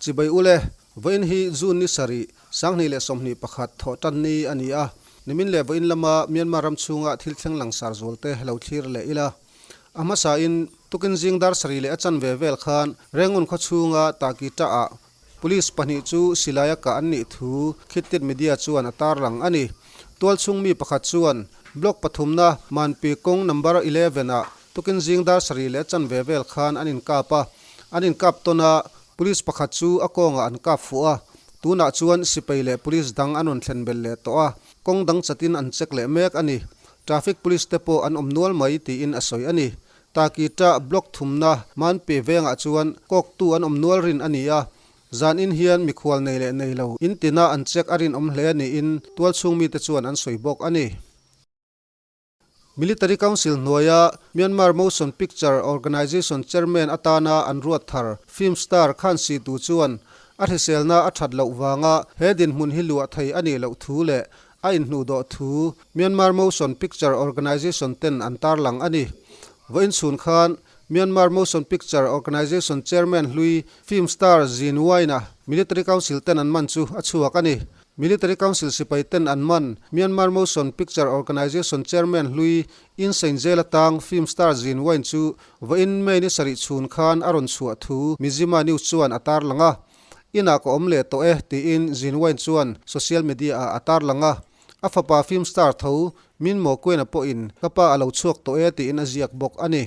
Chibai ule, vawiin hi June ni sarih, 2021 thawh tan ni a ni a. Nimin leh vawiin lama Myanmar ram chhunga thil thleng langsar zualte lo thlir leh ila. A hmasain, tukin zing dar sarih leh a chanve vel khan Rengun khaw chhunga Taki ṭah-ah Police pahnih chu silaia kah an nih thu Khittit Media chuan a tarlang a ni. Tualchhung mi pakhat chuan Block pathumna Manpi kawng number 11 ah tukin zing dar sarih leh a chanve vel khan an inkap a. An inkap tawn a, Police pakhat chu a kawngah an kap fuh a. Tunah chuan sipai leh Police dang an rawn thlen belh leh tawh a, kawng dang chatin an check leh mek a ni. Traffic Police te pawh an awm nual mai tiin a sawi a ni. Takita block thumna Manpe vengah chuan kawktu an awm nual rin a ni a, zanin hian mikhual nei leh nei lo in tina an check a rinawm hle niin tualchhung mite chuan an sawi bawk a ni. Military Council hnuaia Myanmar Motion Picture Organization Chairman atana an ruat thar film star Khan Situ chuan a hriselna a that loh vanga he dinhmun hi luah thei a nih loh thu leh A inhnuhdawh thu Myanmar Motion Picture Organization ten an tarlang a ni. Vawiin chhun khan Myanmar Motion Picture Organization Chairman hlui film star Zin Wine-a Military Council ten an man chu a chhuak a ni. Military Council sipai ten an man Myanmar Motion Picture Organization Chairman hlui Insein Jail atang film star Zin Wine chu vawiin May ni sarih chhun khan a rawn chhuah thu Mizzima News chuan a tarlang a. Inah ka awm leh tawh e, tiin Zin Wine chuan social media-ah a tarlang a. A fapa film star tho Min Mo Kuena pawhin ka pa a lo chhuak tawh e tiin a ziak bawk a ni.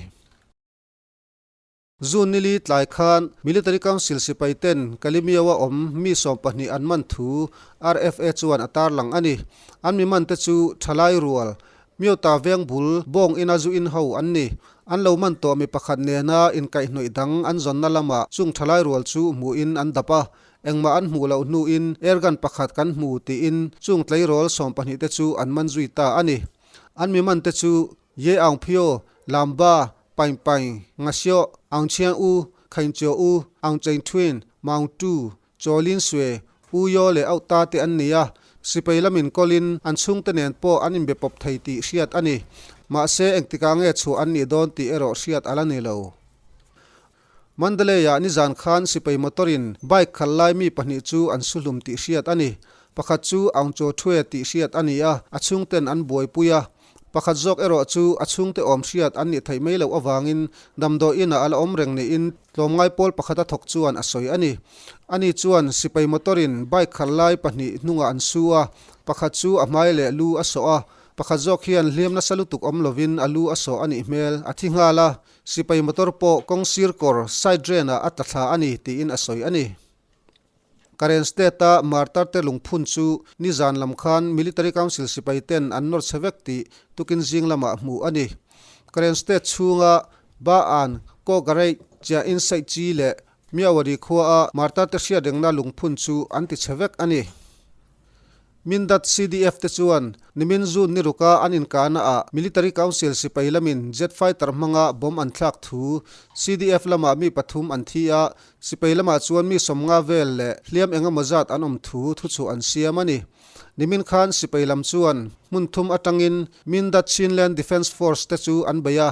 June nili tlai khan Military Council sipai ten Kalimiawa awm mi 20 an man thu RFA chuan a tarlang a ni. An mi man te chu thalai rual Miota veng bul bawng ina zu in ho an ni. An lo man tawh mi pakhat nena inkaihhnawih dang an zawnna lamah chung thalai rual chu hmuhin an dap a, engmah an hmuh loh hnuin airgun pakhat kan hmu tiin chung tleirawl 20 te chu an man zui ta a ni. An mi man te chu Ye Aung Phyo, Lam Ba, Paing Paing, Nga Sio, Aung Chiang U, Khaing Chaw U, Aung Chaing Thwin, Maung Tu, Chaw Lin Sue, U Yaw leh Auh Ta te an ni a, sipai lamin kawlin an chhungte nen pawh an inbe pawp thei tih hriat a ni. Mahse, engtikah nge chhuah an nih dawn tih erawh hriat a la ni lo. Mandalay-ah nizan khan sipai motor-in bike khalh lai mi pahnih chu an su hlum tih hriat a ni. Pakhat chu Aung Chaw Thwe tih hriat a ni a, a chhungten an buaipui a. Pakhat zawk erawh chu a chhungte awm hriat an nih theih mai loh avangin damdawi inah a la awm reng niin tlawmngai pawl pakhata thawk chuan a sawi a ni. Ani chuan sipai motor-in bike khalh lai pahnih hnungah an su a, pakhat chu a hmai leh lu a sawh a, pakhat zawk hian hliam nasa lutuk awm lovin a lu a sawh a nih hmel a thi nghal a, sipai motor pawh kawng sir kawr side drain-ah a tla thla a ni tiin a sawi a ni. Karen State-a martar-te lungphun chu nizan lam khan Military Council sipai ten an nawr chhe vek tih tukin zing lamah hmuh a ni. Karen State chhunga Ba-an, Kawgareih, Chia Insaih Chi leh Myawaddy khuaa martar-te hriatrengna lungphun chu an ti chhe vek a ni. Mindat CDF te chuan nimin June ni ruka an inkahna ah Military Council sipai lamin jet fighter hmanga bomb an thlak thu CDF lamah mi pathum an thi a, sipai lamah chuan mi 50 vel leh hliam engemaw zat an awm thu thuchhuah an siam a ni. Nimin khan sipai lam chuan hmun thum atangin Mindat Chinland Defence Force te chu an bei a,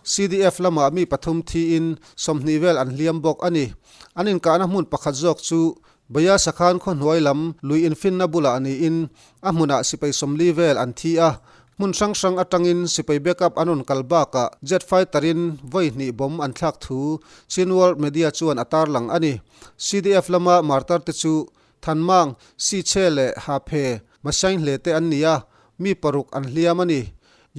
CDF lamah mi pathum thiin 20 vel an hliam bawk a ni. An inkahna hmun pakhat zawk chu Baya Sakhan khaw hnuai lam lui infinna bulah niin a hmunah sipai 40 vel an thi a, hmun hrang hrang atangin sipai backup an rawn kal bakah jet fighter-in vawi hnih bomb an thlak thu Chin World Media chuan a tarlang a ni. CDF lama martar te chu Thanmang, Sichhe leh Haphe, Masainghle te an ni a, mi paruk an hliam a ni.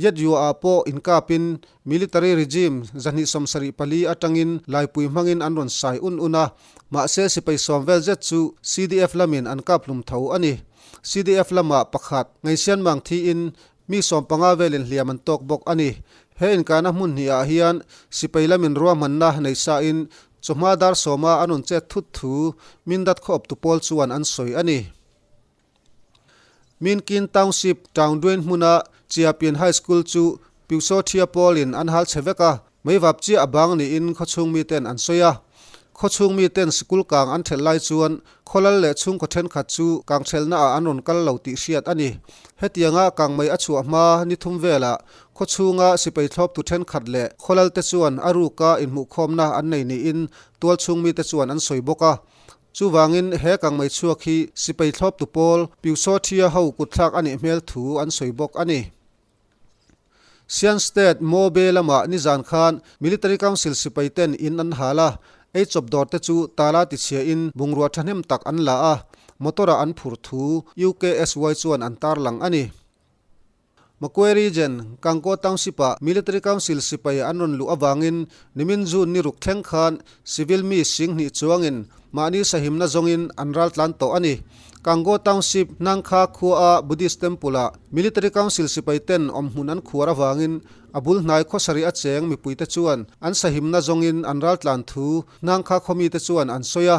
Yat-Yua-ah pawh inkapin military regime 274 atangin laipui hmangin an rawn sai un un a, mahse sipai sawm vel zet chu CDF lamin an kap hlum tho a ni. CDF lamah pakhat ngaihsian mang thiin mi 15 velin hliam an tawk bawk a ni. He inkahna hmun hnihah hian sipai lamin ruahmanna nei sain chawhma dar sawma an rawn chet thut thu Mindat khaw awptu pawl chuan an sawi a ni. Minkin Township Taungduen hmuna Chiapian High School chu Pyusaw Thia pawlin an hal chhe vek a, meivap chiah a bang niin khawchhung miten an sawi a. Khawchhung miten sikul kang an thelh lai chuan khawlal leh chhungkaw thenkhat chu kang thelhnaah an rawn kal lo tih hriat a ni. Hetianga kang mei a chhuah hma ni thum velah khawchhunga sipai thlawptu thenkhat leh khawlal te chuan a ruka inhmuhkhawmna an nei niin tualchhung mite chuan an sawi bawk a. Chuvangin he kangmei chhuak hi sipai thlawptu pawl Pyusawthia ho kutthlak a nih hmel thu an sawi bawk a ni. Sian State Mobe lamah nizan khan Military Council sipai ten in an hal a, ei chawp dawr te chu tala tichhiahin bungrua thahnem tak an la a, motor ah an phur thu UKSY chuan an tarlang a ni. Magway Region, Kankaw Township-ah Military Council sipai an rawn luh avangin nimin June ni ruk thleng khan civil mi singhnih chuangin mahni sahimna zawngin an raltlan tawh a ni. Kangaw Township, Nangkha khuaa Buddhist Temple-ah Military Council sipai ten awmhmun an khuar avangin a bul hnai khawsarih a cheng mipuite chuan an sahimna zawngin an raltlan thu Nangkha khawmite chuan an sawi a.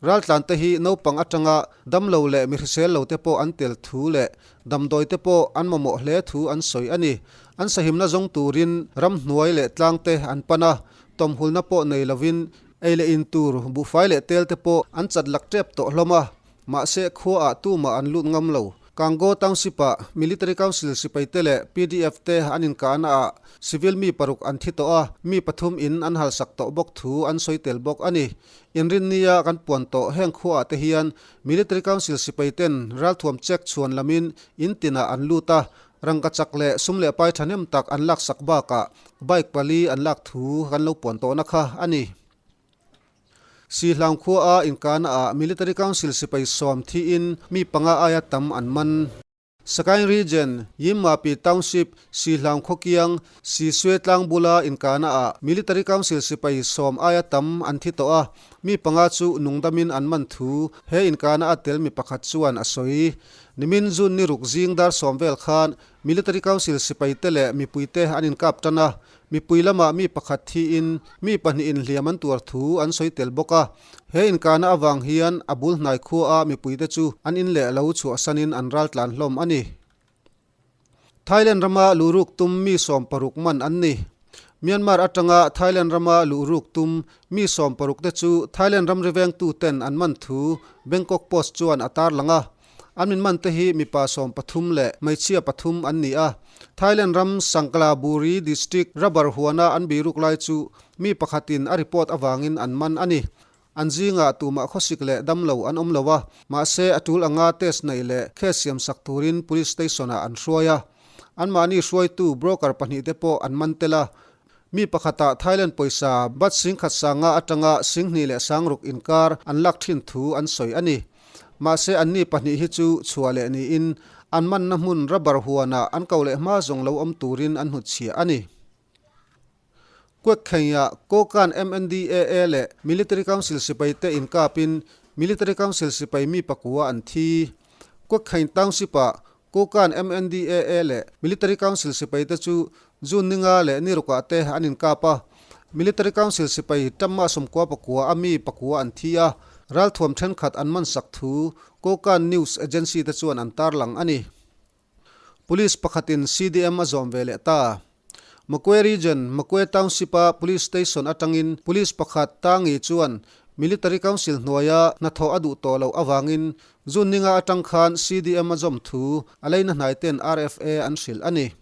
Raltlan te hi naupang atanga damlo leh mi hrisel lo te pawh an tel thu leh Damdawi te pawh an mamawh hle thu an sawi a ni. An sahimna zawng turin ramhnuai leh tlang te an pan a, tawmhulna pawh nei lovin ei leh in tur, buhfai leh tel te pawh an chat lak tep tawh hlawm a. Mahse, khuaah tumah an lut ngam lo. Kangaw Township-ah Military Council sipaite leh pdf te an inkahnaah civil mi paruk an thi tawh a, mi pathum in an halsak tawh bawk thu an sawi tel bawk a ni. Inrinnia kan puan tawh heng khuaah te hian Military Council sipai ten ralthuam check chhuan lamin in tinah an lut a, rangka chak leh sum leh pai thahnem tak an laksak bakah bike pali an lak thu kan lo puan tawhna kha a ni. Sihlang khua a inkahna ah Military Council sipai sawm thiin mi panga aia tam an man. Sagaing Region, Yimmapi Township, Sihlang Khawkiang, Sisue tlang bula inkahna ah Military Council sipai sawm aia tam an thi tawh a, mi panga chu nungdamin an man thu he inkahna a tel mi pakhat chuan a sawi. Nimin June ni ruk zing dar sawm vel khan Military Council sipai te leh mipui te an inkap tan a, mipui lamah mi pakhat thiin mi pahnihin hliam an tuar thu an sawi tel bawk a. He inkahna avang hian a bul hnai khuaa mipuite chu an in leh lo chhuahsanin an raltlan hlawm a ni. Thailand rama luhruk tum mi 60 man an ni. Myanmar atanga Thailand rama luhruk tum mi 60 te chu Thailand ramri vengtuten an man thu Bangkok Post chuan a tarlang a. An min man te hi mipa 13 leh hmeichhia pathum an ni a. Thailand ram Sangkhlaburi district rubber huana an biruk lai chu mi pakhatin a report avangin an man a ni. An zingah tumah khawsik leh damlo an awm lo a, mahse a tul anga test neih leh case siamsak turin police station-ah an hruai a. Anmahni hruaitu broker pahnihte pawh an man tel a. Mi pakhatah Thailand pawisa baht singkhat sanga atanga singhnih leh sangruk inkar an lak thin thu an sawi a ni. Mahse anni pahnih hi chu chhuah leh niin an manna hmun rubber huanah an ko leh hma zawng lo awm turin an hnutchhiah a ni. Kuekkhengah Kokan MNDAA leh Military Council sipaite inkapin Military Council sipai mi pakua an thi. Kuekkheng Township-ah Kokan MNDAA leh Military Council sipaite chu June ninga leh ni rukah te an inkap a. Military Council sipai Tamma 94 a mi pakua an thi a, ralthuam thenkhat an man sak thu Kokan News Agency te chuan an tarlang a ni. Police pakhatin CDM a zawm ve leh ta. Magway Region, Magway Township-a Police Station atangin Police pakhat Tangi chuan Military Council hnuaia hnathawh a duh tawh loh avangin June ninga atang khan CDM a zawm thu a leina hnaite'n RFA an hrilh a ni.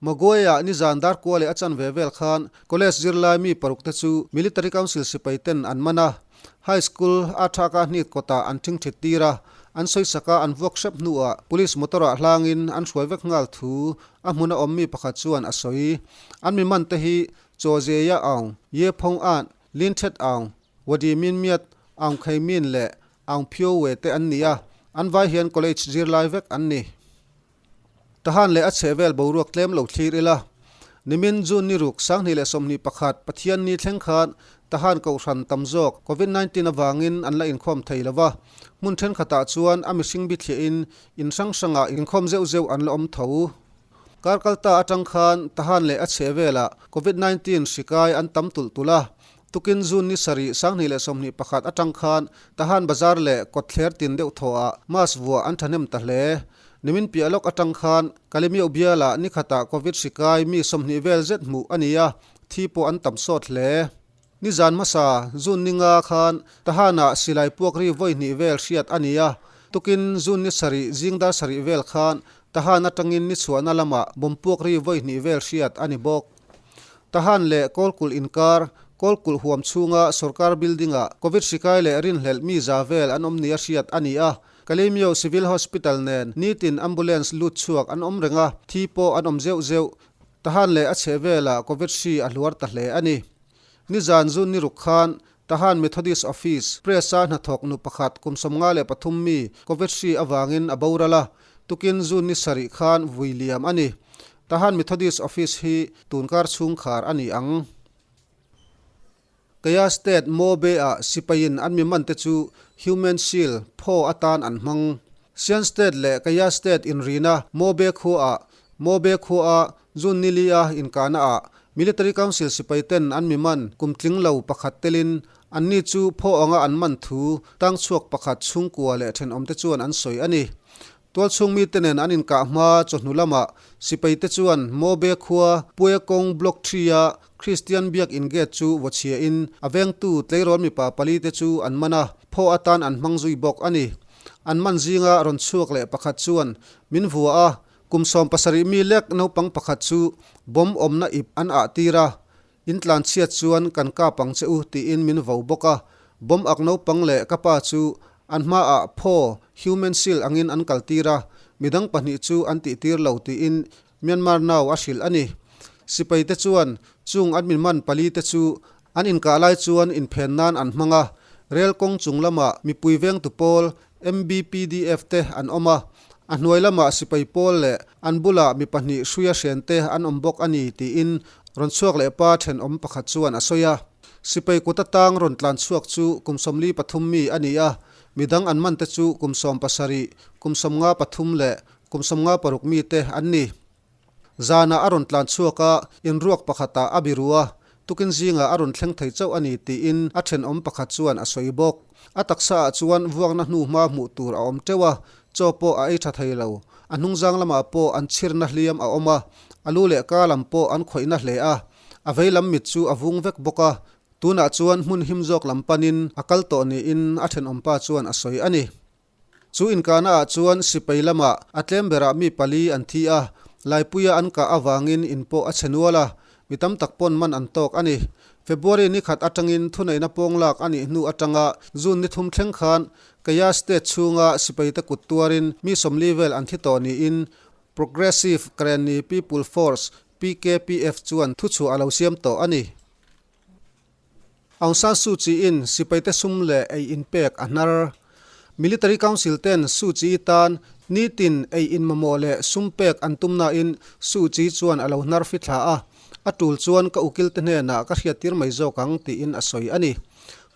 Magway-ah nizan dar kua leh a chanve vel khan College zirlai mi paruk te chu Military Council sipai ten an man a. High School a thaka hnit kawtah an thingthit tir a, an sawisaka an vuak hrep hnuah Police motor-ah hlangin an hruai vek nghal thu A hmuna awm mi pakhat chuan a sawi. An mi man te hi Chaw Zeia Aung, Ye Phong An, Lin Thet Aung, Wadi Min Myat, Aung Khei Min leh Aung Phyo We te an ni a, an vai hian college zirlai vek an ni. Tahan leh a chhehvel boruak tlem lo thlir ila. Nimin June ni ruk 2021 Pathian ni thleng khan Tahan Kohhran tam zawk Covid 19 avangin an la inkhawm thei lo va, hmun thenkhatah chuan a mihring bithliahin In hrang hrangah inkhawm zeuh zeuh an la awm tho. Kar kalta atang khan Tahan leh a chheh velah Covid 19 hri kai an tam tulh tulh a. Tukin June ni sarih 2021 atang khan Tahan bazar leh kawtthler tin deuh thawhah mask vuah an thahnem ta hle. Nimin piah lawk atang khan Kalemioh bialah ni khatah Covid hri kai mi 20 vel zet hmuh a ni a, thi pawh an tam sawt hle. Nizan hmasa June ni nga khan Tahan-ah silai puak ri vawi hnih vel hriat a ni a, tukin June ni sarih zing dar sarih vel khan Tahan atangin ni chhuahna lamah bomb puak ri vawi hnih vel hriat a ni bawk. Tahan leh Kawlkulh inkar Kawlkulh huam chhunga sorkar building-ah Covid hri kai leh rinhlelh mi za vel an awm nia hriat a ni a. Kalaymyo Civil Hospital nen nitin ambulance lut chhuak an awm reng a, thi pawh an awm zeuh zeuh. Tahan leh a chhehvelah Covid hri a hluar ta hle a ni. Nizan zun ni ruk khan Tahan Methodist Office Press-a hnathawk nu pakhat kum 53 mi Covid hri avangin a boral a, tukin June ni sarih khan vui liam a ni. Tahan Methodist Office hi tunkar chhungkhar a ni ang. Kaya State Mobe-ah sipaiin an mi mante chu Human Shield phaw atan an hmang. Sian State leh Kaya State inrina Mobe khuaah Mobe khuaa June ni li-a inkahnaah Military Council sipai ten an mi man kum tling lo pakhat telin anni chu phaw anga an man thu tang chhuak pakhat chhungkua leh thenawmte chuan an sawi a ni. Tualchhung mite nen an inkah hma chawhnu lamah sipai te chuan Mobe khua Puekawng Block 3-a Kristian Biak In gate chu vaw chhiahin a vengtu tleirawl mipa pali te chu an man a, phaw atan an hmang zui bawk a ni. An man zinga rawn chhuak leh pakhat chuan min vua a, Kum 17 mi lek naupang pakhat chu bomb awmna ip an ah tir a, in tlan chhiat chuan kan kap ang che u tiin min vo bawk a. Bomb ak naupang leh ka pa chu an hmaah phaw, human shield, angin an kal tir a, midang pahnih chu an tih tir lo tiin Myanmar Now a hrilh a ni. Sipai te chuan chung an min man pali te chu an inkah lai chuan inphen nan an hmang a, rel kawng chung lamah mipui vengtu pawl MBPDF te an awm a, a hnuai lamah sipai pawl leh an bulah mi pahnih hruia hren te an awm bawk a ni tiin rawn chhuak leh pa thenawm pakhat chuan a sawi a. Sipai kut atang rawn tlan chhuak chu kum 43 mi a ni a, midang an man te chu kum 17, kum 53 leh kum 56 mi te an ni. Zanah a rawn tlan chhuak a, inruak pakhatah a biru a, tukin zingah a rawn thleng thei chauh a ni tiin a thenawm pakhat chuan a sawi bawk. A taksaah chuan vuakna hnu hma hmuh tur a awm teuh a, chaw pawh a ei tha thei lo. A hnungzang lamah pawh an chhirna hliam a awm a, a lu leh ka lam pawh an khawihna hle a, a vei lam mit chu a vung vek bawk a, tunah chuan hmun him zawk lam panin a kal tawh niin a thenawmpa chuan a sawi a ni. Chu inkahnaah chuan sipai lamah a tlem berah mi pali an thi a, Laipuia an kah avangin in pawh a chhe nual a, mi tam tak pawn man an tawk a ni. February ni khat atangin thuneihna pawng lak a nih hnu atanga June ni thum thleng khan Kaya State chhunga sipaite kut tuarin mi 40 vel an thi tawh niin Progressive Karenni People Force, PKPF, chuan thuchhuah a lo siam tawh a ni. Aung San Suu Kyi-in sipaite sum leh ei inpek a hnar. Military Council ten Suu Kyi tan nitin ei in mamawh leh sum pek an tum nain Suu Kyi chuan a lo hnar fithla a, a tul chuan ka ukil te hnenah ka hriattir mai zawk ang tiin a sawi a ni.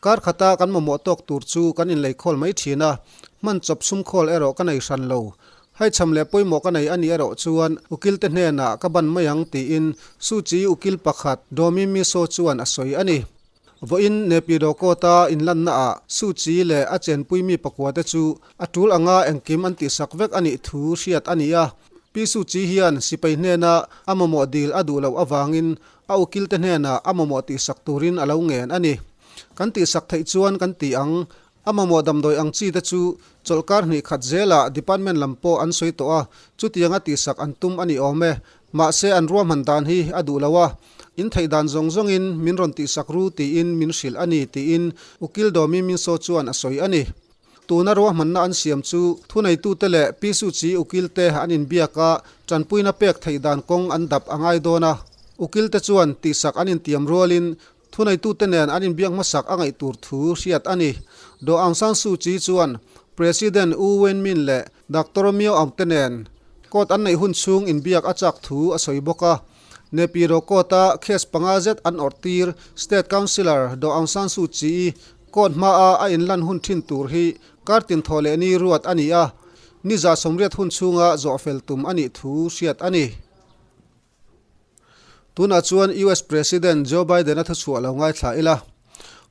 Kar khata kan mamawh tawk tur chu kan inleikhawl mai thin a, hman chawp sum khawl erawh ka nei hran lo. Haichham leh pawimawh ka nei a nih erawh chuan ukil te hnenah ka ban mai ang tiin Suu Kyi ukil pakhat Domi Miso chuan a sawi a ni. Vawiin Naypyidaw Court-a inlanna ah Suu Kyi leh a chenpui mi pakua te chu a tul anga engkim an tihsak vek a nih thu hriat a ni a. Pi Suu Kyi hian sipai hnena a mamawh dil a duh loh avangin a ukil te hnenah a mamawh tihsak turin a lo ngen a ni. Kan tihsak theih chuan kan ti ang A mamawh damdawi ang chi te chu chawlhkar hnih khat zelah department lam pawh an sawi tawh a, chutianga tihsak an tum a ni awm e. Mahse an ruahman dan hi a duh lo a, in theih dan zawng zawngin min rawn tihsak ru tiin min hrilh a ni tiin Ukil Domi Minso chuan a sawi a ni. Tuna ruahmanna an siam chu thuneitute leh Pi Suu Kyi ukil te an inbiak a, tanpuina pek theih dan kawng an dap a ngai dawn a. Ukil te chuan tihsak an intiam rualin Thuneitute nen an inbiak hmasak a ngaih tur thu hriat a ni. Daw Aung San Suu Kyi chuan President U Win Myint leh Doctor Myo Aung te nen court an neih hun chhung inbiak a chak thu a sawi bawk a. Naypyidaw court-a case panga zet an awrh tir State Counsellor Daw Aung San Suu Kyi court hmaa a inlan hun thin tur hi kartin thawh leh ni ruat a ni a, ni 180 hun chhunga zawhfel tum a nih thu hriat a ni. Tunah chuan US President Joe Biden-a thuchhuah lo ngaithla ila.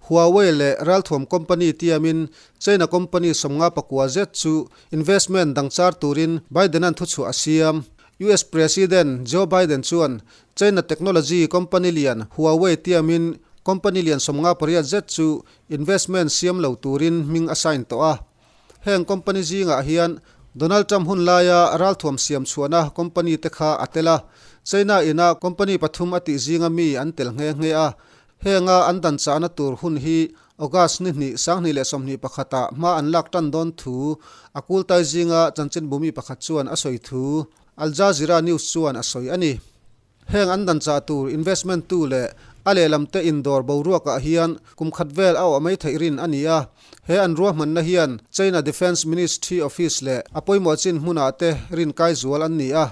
Huawei leh ralthuam company tiamin China company 59 zet chu investment dang char turin Biden-a'n thuchhuah a siam. US President Joe Biden chuan China technology company lian Huawei tiamin company lian 58 zet chu investment siam lo turin hming a sign tawh a. Heng company zingah hian Donald Trump hun laia ralthuam siam chhuahna company te kha a tel a, China ina company pathum a tih zinga mi an tel nghe nghe a. Henga an dan chahna tur hun hi August ni hnih, 2021 ah hma an lak tan dawn thu a kultai zinga chanchinbu mi pakhat chuan a sawi thu Al Jazeera News chuan a sawi a ni. Heng an dan chah tur investment tu leh a lehlam te indawr boruakah hian kum khat vel a awh mai theih rin a ni a. He an ruahmanna hian China Defence Ministry Office leh a pawimawh chin hmunah te rin kai zual an ni a.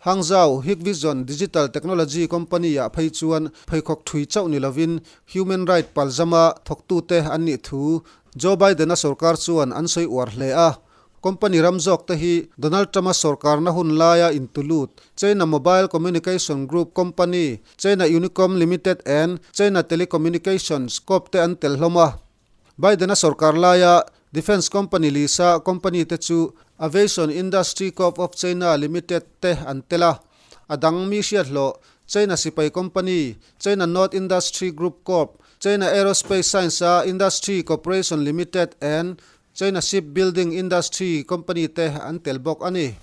Hangzhou Hikvision Digital Technology Company-ah phei chuan pheikhawk thui chauh ni lovin human right palzama thawktute an nih thu Joe Biden-a sorkar chuan an sawi uar hle a. Company ram zawkte hi Donald Trump-a sorkarna hun laia intulut China Mobile Communication Group Company, China Unicom Limited and China Telecommunications Corp te an tel hlawm a. Biden-a sorkar laia Defence Company Lisa company te chu Aviation Industry Corp of China Limited te an tel a. A dang mi hriat hlawh China sipai company China North Industry Group Corp, China Aerospace Science a Industry Corporation Limited and China Ship Building Industry Company te an tel bawk a ni.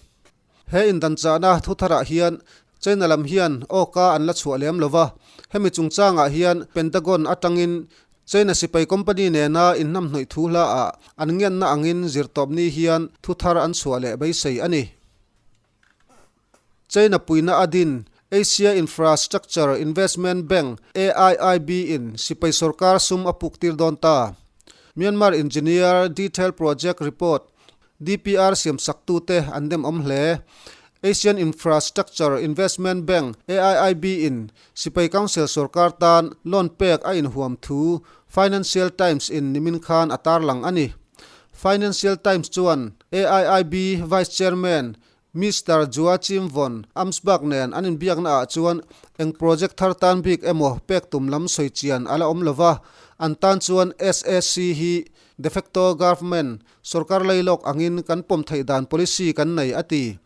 He indanchahna thutharah hian China lam hian awka an la chhuah lem lo va, hemi chungchangah hian Pentagon atangin China sipai company nena inhnamhnawih thu hlaah an ngianna angin zirtawpni hian thuthar an chhuah leh beisei a ni. China puina a din Asia Infrastructure Investment Bank, AIIB, in sipai sorkar sum a puk tir dawn ta. Myanmar Engineer Detail Project Report, DPR, siam saktute an dem awm hle. Asian Infrastructure Investment Bank, AIIB, in sipai council sorkar tan loan pek a inhuam thu Financial Times in nimin khan a tarlang a ni. Financial Times chuan AIIB Vice Chairman Mister Joachim von Amsbach nen an inbiakna ah chuan eng project thar tan bik emaw pek tum lam sawi chian a la awm lova, an tan chuan SAC hi de facto government, sorkar lailawk angin kan pawm theih dan policy kan nei a ti.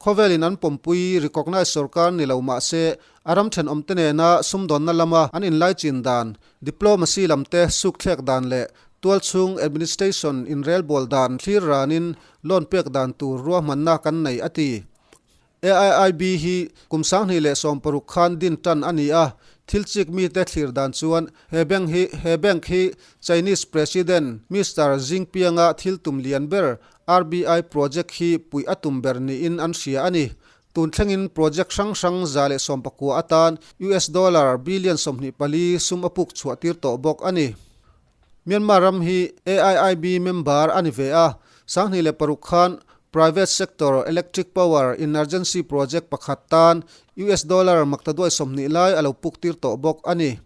Khawvelin an pawmpui recognise sorkar ni lo mah se a ram thenawmte nena sumdawnna lama an inlaichin dan, diplomacy lamte sukthlek dan leh tualchhung administration inrelbawl dan thlir ranin loan pek dan tur ruahmanna kan nei a ti. AIIB hi kum 2016 khan din tan a ni a, thil chik mite thlir dan chuan he bank hi he bank hi Chinese President Mister Jinping-a thil tum lian ber RBI project hi puih a tum ber niin an hria a ni. Tun thlengin project hrang hrang 119 atan US dollar billion 24 sum a puk chhuah tir tawh bawk a ni. Myanmar ram hi AIIB member a ni ve a, 2006 khan private sector electric power energency project pakhat tan US dollar maktaduai 20 lai a lo puk tir tawh bawk a ni.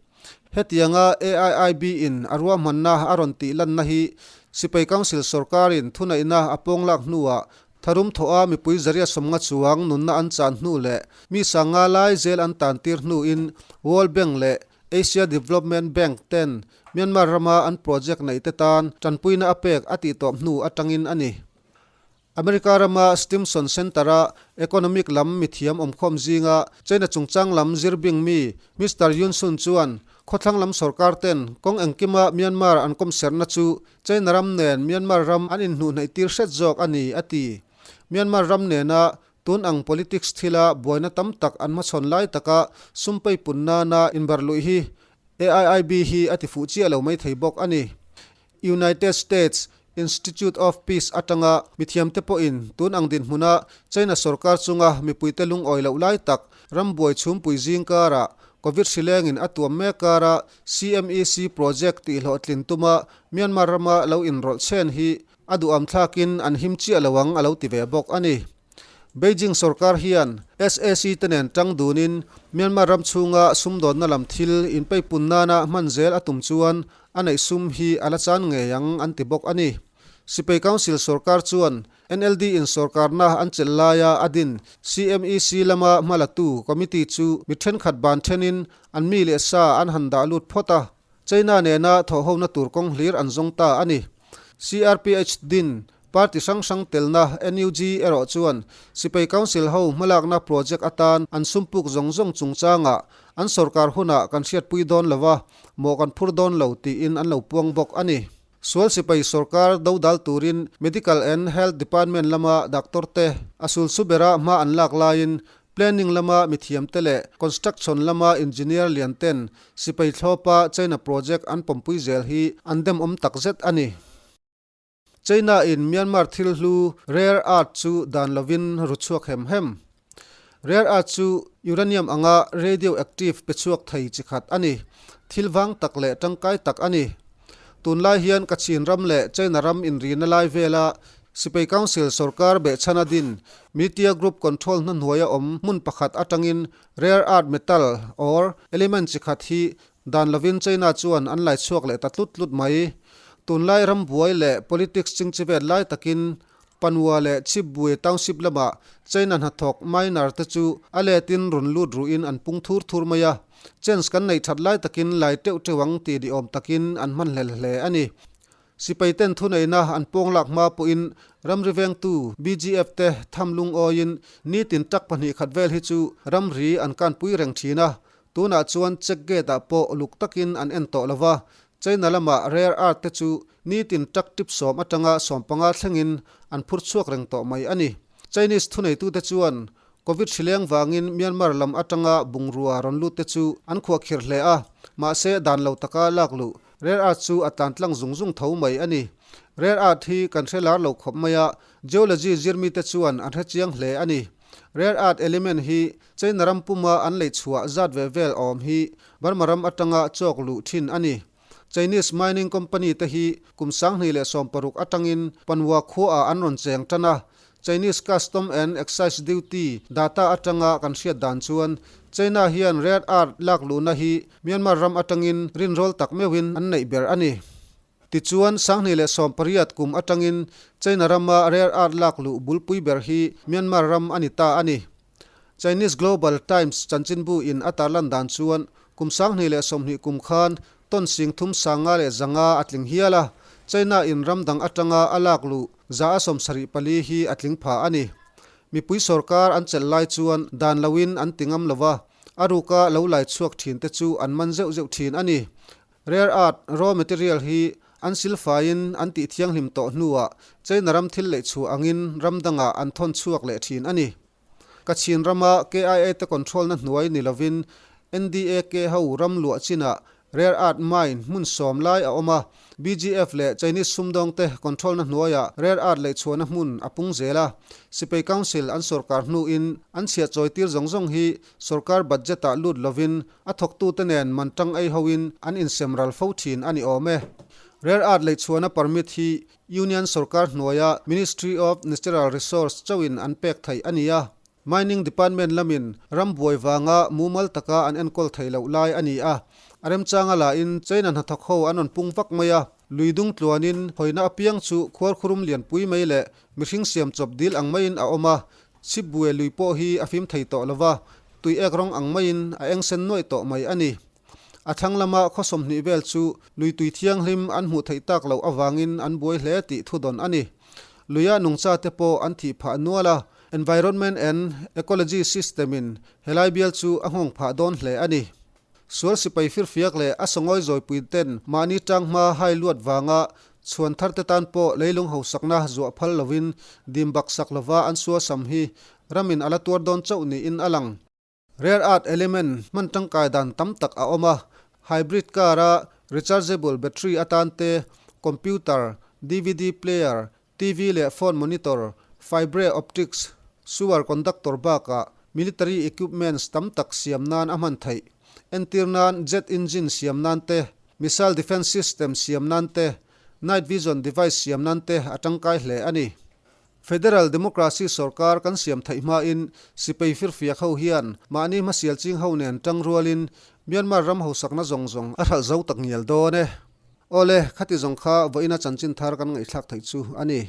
Hetianga AIIB in a ruahmanna a rawn tih lanna hi Sipai Council sorkarin thuneihna a pawnglak hnuah tharum thawha mipui zaria sawmnga chuang nunna an chan hnu leh mi sanga lai zel an tan tir hnuin World Bank leh Asia Development Bank ten Myanmar rama an project neihte tan tanpuina a pek a tihtawp hnu atangin a ni. America rama Stimson Center-a economic lam mithiam awmkhawm zinga China chungchang lam zir bing mi Mister Yun Sun chuan khawthlang lam sorkar ten kawng engkima Myanmar an kawmserhna chu China ram nen Myanmar ram an inhnuhnaih tir hret zawk a ni a ti. Myanmar ram nena tun ang politics thila buaina tam tak an hmachhawn lai taka sum peipun nana inbarluih hi AIIB hi a tifuh chiah lo mai thei bawk a ni. United States Institute of Peace atanga mithiamte pawhin tun ang dinhmuna China sorkar chunga mipuite lungawi loh lai tak rambuai chhumpui zing karah Covid hrilengin a tuam mek kara CMEC project tihhlawhtlin tuma Myanmar rama lo inrawlh chhen hi a duham thlakin an him chiah lo ang a lo ti ve bawk a ni. Beijing sorkar hian SAC te nen tang dunin Myanmar ram chhunga sumdawnna lam thil inpeipun nana hman zel a tum chuan a neih sum hi a la chan ngei ang an ti bawk a ni. Sipai Council sorkar chuan NLD in sorkarna an chelh laia a din CMEC lama hmalatu committee chu mi thenkhat ban thenin an mi leh sa an han dah lut phawt a, China nena thawhhona tur kawng hlir an zawng ta a ni. CRPH din Party hrang hrang telna NUG erawh chuan Sipai Council ho hmalakna project atan an sumpuk zawng zawng chungchangah an sorkar hunah kan hriatpui dawn lo a, mawh kan phur dawn lo tiin an lo puang bawk a ni. Sual sipai sorkar dodal turin Medical and Health Department lama doctor te a sul su bera hma an lak laiin Planning lama mithiamte leh construction lama engineer lian ten sipai thlawpa China project an pawmpui zel hi an demawm takzet a ni. China in Myanmar thil hlu rare earth chu dan lovin ru chhuak hem hem. Rare earth chu uranium anga radioactive pe chhuak thei chi khat a ni. Thil vang tak leh tangkai tak a ni. Tunlai hian Kachin ram leh China ram inrina lai vela Sipai Council sorkar behchhana din Media Group control hna hnuaia awm hmun pakhat atangin rare earth metal or element chi khat hi Dan lovin China chuan an lai chhuak leh ta tlut tlut mai. Tunlai rambuai leh politics chingchivet lai takin Panua leh Chipbui township lamah China hnathawk miner te chu a letin rawn lut ruhin an pung thur thur mai a. Chance kan neih that lai takin lai teuh teuh ang tih ni awm takin an hmanhlel hle a ni. Sipai ten thuneihna an pawng lak hma pawhin ramri vengtu BGF te tham lungawiin nitin tak 2 khat vel hi chu ramri an kanpui reng thin a. Tunah chuan check gate ah pawh luk takin an en tawh lo va, China lama rare earth te chu nitin truck tip 10 atanga 15 thlengin an phur chhuak reng tawh mai a ni. Chinese thuneitute chuan Covid hrileng vangin Myanmar lam atanga bungrua rawn lut te chu an khuahkhirh hle a, mahse dan lo taka lak luh rare earth chu a tlan tlang zung zung tho mai a ni. Rare earth hi kan hre lar lo khawp mai a, geology zirmite chuan an hre chiang hle a ni. Rare earth element hi China ram puma an lei chhuah zat ve vel awm hi Burma ram atanga chawk luh thin a ni. Chinese mining company te hi kum 2016 atangin Panwa khuaah an rawn cheng tan a. Chinese Custom and Excise Duty data atanga kan hriat dan chuan China hian rare earth lak luhna hi Myanmar ram atangin rinrawl tak meuhin an neih ber a ni. Tichuan, 2018 kum atangin China rama rare earth lak luh bulpui ber hi Myanmar ram a ni ta a ni. Chinese Global Times chanchinbu in a tarlan dan chuan kum 2020 kum khan ton 35,500 a tling hial a, China in ram dang atanga a lak luh 74% hi a tling pha a ni. Mipui sorkar an chelh lai chuan dan loin an ti ngam lova, a ruka lo lai chhuak thin te chu an man zeuh zeuh thin a ni. Rare earth raw material hi an silfaiin an tih thianghlim tawh hnuah China ram thil leh chhuah angin ram dangah an thawn chhuak leh thin a ni. Kachin rama KIA te control na hnuai ni lovin NDAK ho ram luah chinah rare earth mine hmun 10 lai a awm a, BGF leh Chinese sumdawng te control na hnuaiah rare earth leh chhuahna hmun a pung zel a. Sipai Council an sorkar hnuin an chhiah chawi tir zawng zawng hi sorkar budget ah lut lovin a thawktute nen man tang ei hoin an insem ral fo thin a ni awm e. Rare earth leh chhuahna permit hi Union sorkar hnuaia Ministry of Natural Resource chauhin an pek theih a ni a, Mining Department lamin ram buai vanga mumal taka an enkawl theih loh lai a ni a. A remchanga lahin China hnathawk ho an rawn pung vak mai a, lui dung tluanin hawina apiang chu khuarkhurum lianpui mai leh mihring siam chawp dil ang maiin a awm a, chhipbue lui pawh hi a fim thei tawh lova, tui ek rawng ang maiin a eng sen nuaih tawh mai a ni. A thlang lama khaw 20 vel chu lui tui thianghlim an hmuh theih tak loh avangin an buai hle tih thudawn a ni. Luia nungcha te pawh an thih phah nual a, Environment and Ecology System in helai bial chu a nghawng phah dawn hle a ni. Sual sipai firfiak leh a sawngawi zawipui ten mahni tanghma hai luat vanga chhuan thar te tan pawh leilung hausakna zuah phal lovin dim baksak lova an suasam hi ramin a la tuar dawn chauh niin a lang. Rare earth element hman tangkai dan tam tak a awm a, hybrid car a rechargeable battery atan te, computer, dvd player, TV leh phone monitor, fibre optics, sewer conductor bakah military equipments tam tak siam nan a hman theih. Entir nan jet engine siam nan te, missile defence system siam nan te, night vision device siam nan te a tangkai hle a ni. Federal Democracy sorkar kan siam theih hmain sipai firfiak ho hian mahni hmasial ching ho nen tang rualin Myanmar ram hausakna zawng zawng a hralh zo tak ngial dawn e. Awle, khati zawng kha vawiina chanchin thar kan ngaihthlak theih chu a ni.